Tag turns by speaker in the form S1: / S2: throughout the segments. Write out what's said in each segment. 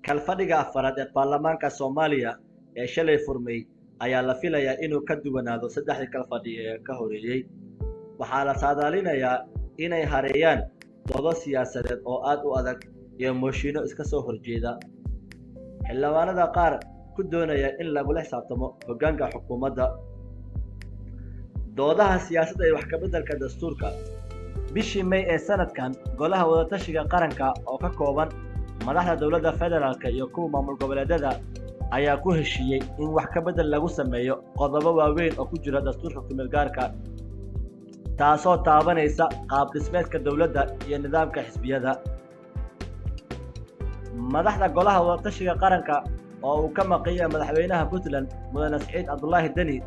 S1: Kalfadhiga afaraad ee baarlamaanka Soomaaliya ee shalay furmay ayaa la filayaa inuu ka duwanaado saddexdii kalfadhi ee ka horeeyey. Waxaa la saadaalinayaa inay hareeyaan doodo siyaasadeed oo aad u adag iyo mooshinno iska soo horjeeda. Xildhibaanada qaar ku doonaya in lagula xisaabtamo hoggaanka xukuumadda. Doodaha siyaasadda ee wax ka beddelka dastuurka. Bishii May ee sanadkan, Golaha Wadatashiga Qaranka oo ka kooban madaxda dowladda federaalka iyo kuwa maamul goboleedyada ayaa ku heshiiyey in wax ka beddel lagu sameeyo qodobo waaweyn oo ku jira dastuurka ku-meel gaarka, taasoo taabanaysa qaab dhismeedka dowladda iyo nidaamka xisbiyada. Madaxda Golaha Wadatashiga Qaranka oo uu ka maqan yahay madaxweynaha Puntland, Mudane Saciid Cabdulaahi Deni,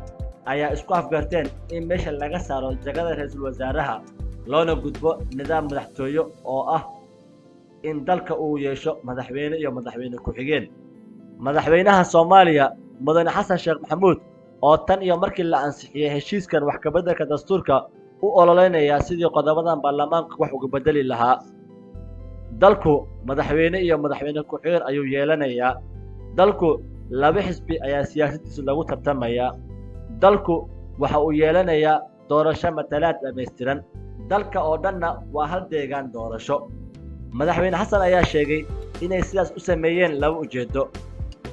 S1: ayaa isku afgarteen in meesha laga saaro jagada ra'iisul wasaaraha, loona gudbo nidaam madaxtooyo oo ah in dalka uu yeesho madaxweyne iyo madaxweyne ku-xigeen. Madaxweynaha Soomaaliya, Mudane Xasan Sheekh Maxamuud, oo tan iyo markii la ansixiyey heshiiskan wax ka beddelka dastuurka u ololeynaya sidii qodobadan baarlamaanka wax uga bedeli lahaa. Dalku madaxweyne iyo madaxweyne ku-xigeen ayuu yeelanayaa. Dalku laba xisbi ayaa siyaasaddiisa lagu tartamayaa. Dalku waxa uu yeelanayaa doorasho matalaad dhammaystiran. Dalka oo dhanna waa hal deegaan doorasho. Madaxweyne Xasan ayaa sheegay inay sidaas u sameeyeen laba ujeeddo: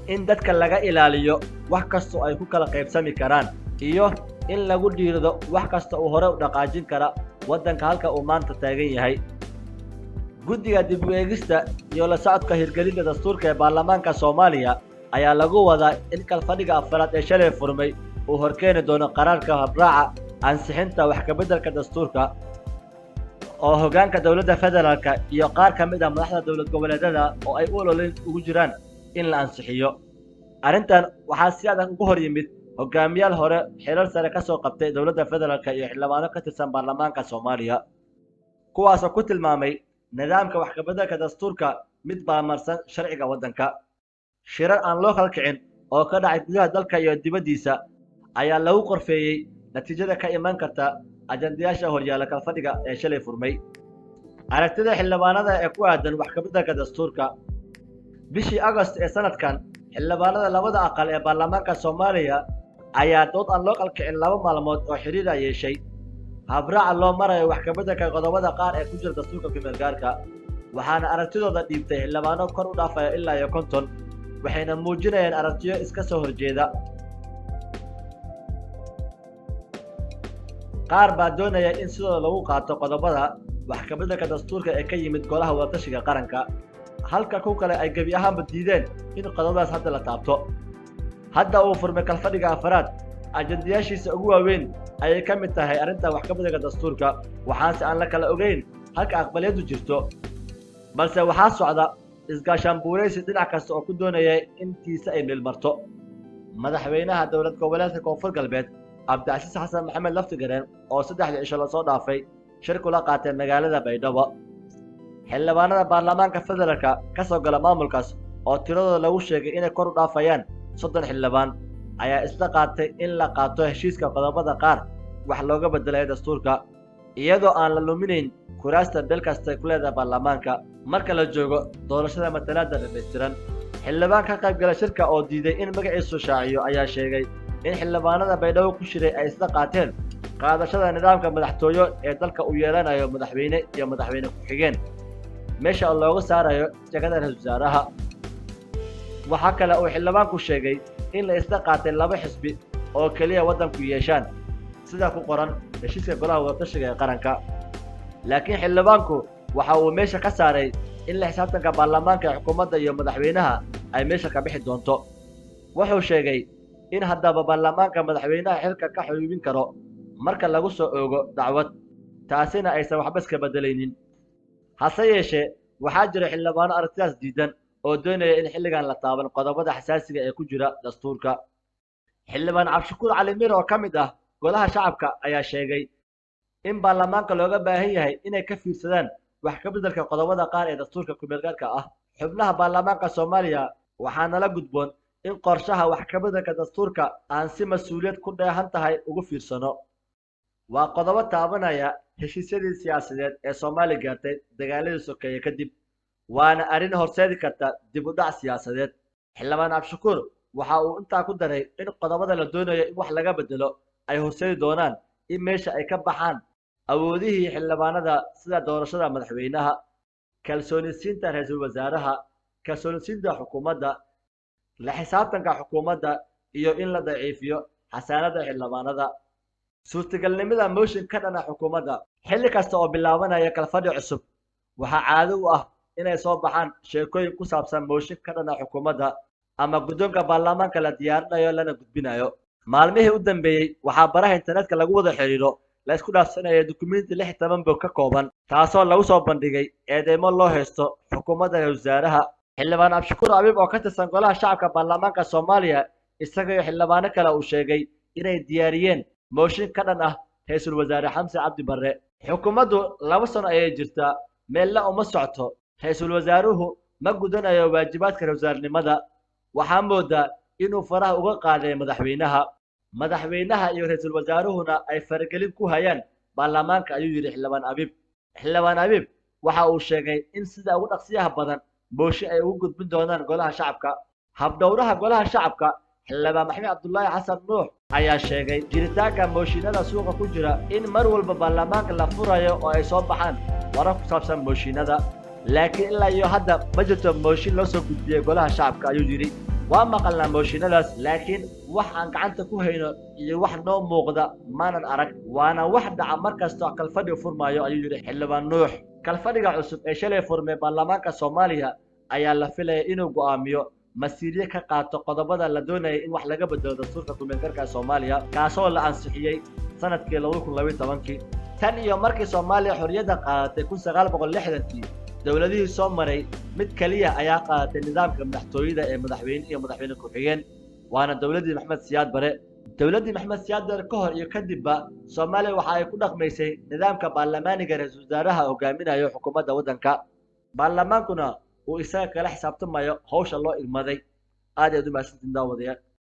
S1: in dadka laga ilaaliyo wax kastoo ay ku kala qaybsami karaan iyo in lagu dhiirido wax kasta uu hore u dhaqaajin kara waddanka halka uu maanta taagan yahay. Guddiga dib u eegista iyo la socodka hirgelinta dastuurka ee baarlamaanka Soomaaliya ayaa lagu wadaa in kalfadhiga afaraad ee shalay furmay uu horkeeni doono qaraarka habraaca ansixinta wax ka beddelka dastuurka, oo hoggaanka dowladda federaalka iyo qaar ka mid ah madaxda dowlad goboleedyada oo ay u ololeyn ugu jiraan in la ansixiyo. Arrintan waxaa si adag ugu hor yimid hogaamiyaal hore xilal sare ka soo qabtay dowladda federaalka iyo xildhibaano ka tirsan baarlamaanka Soomaaliya, kuwaasoo ku tilmaamay nidaamka wax ka beddelka dastuurka mid baamarsan sharciga waddanka. Shirar aan loo kala kicin oo ka dhacay gudaha dalka iyo dibaddiisa ayaa lagu qorfeeyey natiijada ka iman karta ajandayaasha horyaalla kalfadhiga ee shalay furmay. Aragtida xildhibaanada ee ku aadan wax ka beddelka dastuurka. Bishii Agost ee sanadkan, xildhibaanada labada aqal ee baarlamaanka Soomaaliya ayaa dood aan loo kalkicin 2 maalmood oo xiriira yeeshay habraaca loo marayo wax ka beddelka qodobada qaar ee ku jira dastuurka ku-meel gaarka, waxaana aragtidooda dhiibtay xildhibaano kor u dhaafaya ilaa iyo 50, waxayna muujinayaan aragtiyo iska soo horjeeda. Qaar baa doonaya in sidooda lagu qaato qodobada wax ka beddelka dastuurka ee ka yimid Golaha Wadatashiga Qaranka, halka kuw kale ay gebi ahaanba diideen in qodobadaas hadda la taabto. Hadda uu furmay kalfadhiga afaraad, ajandayaashiisa ugu waaweyn ayay ka mid tahay arrinta wax ka beddelka dastuurka, waxaanse aan la kala ogeyn halka aqbaliyaddu jirto. Balse waxaa socda isgaashaanbuuraysi dhinac kasta oo ku doonaya intiisa ay meelmarto. Madaxweynaha dowlad goboleedka Koonfur Galbeed, Cabdicasiis Xasan Maxamed Laftigareen, oo saddexdii cisho lasoo dhaafay shir kula qaatay magaalada Baydhabo xildhibaanada baarlamaanka federaalka ka soo gala maamulkaas oo tiradooda lagu sheegay inay kor u dhaafayaan 30 xildhibaan, ayaa isla qaatay in la qaato heshiiska qodobada qaar wax looga beddelayo dastuurka, iyadoo aan la luminayn kuraasta beel kasta ku leedahay baarlamaanka marka la joogo doorashada matalaadda dhammaystiran. Xildhibaan ka qayb gala shirka oo diiday in magaciisu shaaciyo ayaa sheegay in xildhibaanada Baydhabo ku shiray ay isla qaateen qaadashada nidaamka madaxtooyo ee dalka uu yeelanayo madaxweyne iyo madaxweyne ku-xigeen, meesha looga saarayo jagada ra'iisul wasaaraha. Waxaa kale uu xildhibaanku sheegay in la isla qaatay laba xisbi oo keliya waddanku yeeshaan, sida ku qoran heshiiska Golaha Wadatashiga ee Qaranka. Laakiin xildhibaanku waxa uu meesha ka saaray in la xisaabtanka baarlamaanka ee xukuumadda iyo madaxweynaha ay meesha ka bixi doonto. Wuxuu sheegay in haddaba baarlamaanka madaxweynaha xilka ka xuyubin karo marka lagu soo oogo dacwad, taasina aysan waxba iska beddelaynin. Hase yeeshee, waxaa jira xildhibaano aragtidaas diidan oo doonaya in xilligan la taaban qodobada xasaasiga ee ku jira dastuurka. Xildhibaan Cabdishakuur Cali Mir oo ka mid ah Golaha Shacabka ayaa sheegay in baarlamaanka looga baahan yahay inay ka fiirsadaan wax ka beddelka qodobada qaar ee dastuurka ku-meelgaarka ah. Xubnaha baarlamaanka Soomaaliya waxaa nala gudboon in qorshaha wax ka beddelka dastuurka aan si mas-uuliyad ku dheehan tahay ugu fiirsano. Waa qodobo taabanaya heshiisyadii siyaasadeed ee Soomaaliya gaartay dagaaladii sokeeye kadib. Waana arrin horseedi karta dib u dhac siyaasadeed. Xildhibaan Cabdishakuur waxa uu intaa ku daray in qodobada la doonayo in wax laga bedelo ay horseedi doonaan in meesha ay ka baxaan awoodihii xildhibaanada sida doorashada madaxweynaha, kalsoonisiinta ra'iisul wasaaraha, kalsoonisiinta xukuumadda, la xisaabtanka xukuumadda iyo in la daciifiyo xasaanadda xildhibaanada. Suurtagalnimada mooshin ka dhana xukuumadda. Xilli kasta oo bilaabanaya kalfadhi cusub, waxaa caado u ah inay soo baxaan sheekooyin ku saabsan mooshin ka dhana xukuumadda ama guddoonka baarlamaanka la diyaarinayo lana gudbinayo. Maalmihii u dambeeyey waxaa baraha internetka lagu wada xiriiro la isku dhaafsanaya dukumiinti 16 bog ka kooban, taasoo lagu soo bandhigay eedeymo loo haysto xukuumadda ra'iisul wasaaraha. Xildhibaan Cabdishakuur Abiib oo ka tirsan golaha shacabka baarlamaanka Soomaaliya, isaga iyo xildhibaano kale uu sheegay inay diyaariyeen mooshin ka dhan ah ra'iisul wasaare Xamse Cabdi Barre. Xukuumaddu 2 sano ayay jirtaa, meelna uma socoto. Ra'iisul wasaaruhu ma gudanayo waajibaadka ra'iisul wasaarnimada. Waxaa moodaa inuu faraha uga qaaday madaxweynaha. Madaxweynaha iyo ra'iisul wasaaruhuna ay faragelin ku hayaan baarlamaanka, ayuu yidhi Xildhibaan Abiib. Xildhibaan Abiib waxa uu sheegay in sida ugu dhaqsiyaha badan mooshin ay ugu gudbin doonaan golaha shacabka. Habdhowraha golaha shacabka Xildhibaan Maxamed Cabdullaahi Xasan Nuux ayaa sheegay jiritaanka mooshinada suuqa ku jira in mar walba baarlamaanka la furayo oo ay soo baxaan warar ku saabsan mooshinada, laakiin ilaa iyo hadda ma jirto mooshin loo soo gudbiyey golaha shacabka, ayuu yidhi. Waa maqalnaa mooshinadaas, laakiin wax aan gacanta ku hayno iyo wax noo muuqda maanan arag, waana wax dhaca mar kastoo kalfadhi furmaayo, ayuu yidhi Xildhibaan Nuux. Kalfadhiga cusub ee shalay furmay baarlamaanka Soomaaliya ayaa la filaya inuu go'aamiyo masiiryo ka qaato qodobada la doonayay in wax laga bedelo dastuurka kumeelgarka Soomaaliya, kaasoo la ansixiyey sanadkii 2012. Tan iyo markii Soomaaliya xorriyadda qaadatay 1960kii, dowladihii soo maray mid kaliya ayaa qaadatay nidaamka madaxtooyada ee madaxweyne iyo madaxweyne ku-xigeen, waana dowladdii Maxamed Siyaad Bare. Dowladdii Maxamed Siyaad Bare ka hor iyo kadibba Soomaaliya waxa ay ku dhaqmaysay nidaamka baarlamaaniga ra'iisul wasaaraha hogaaminayo xukuumadda waddanka, baarlamaankuna uu isaga kala xisaabtamayo hawsha loo igmaday. Aad ayaad u mahadsantiin daawadayaal.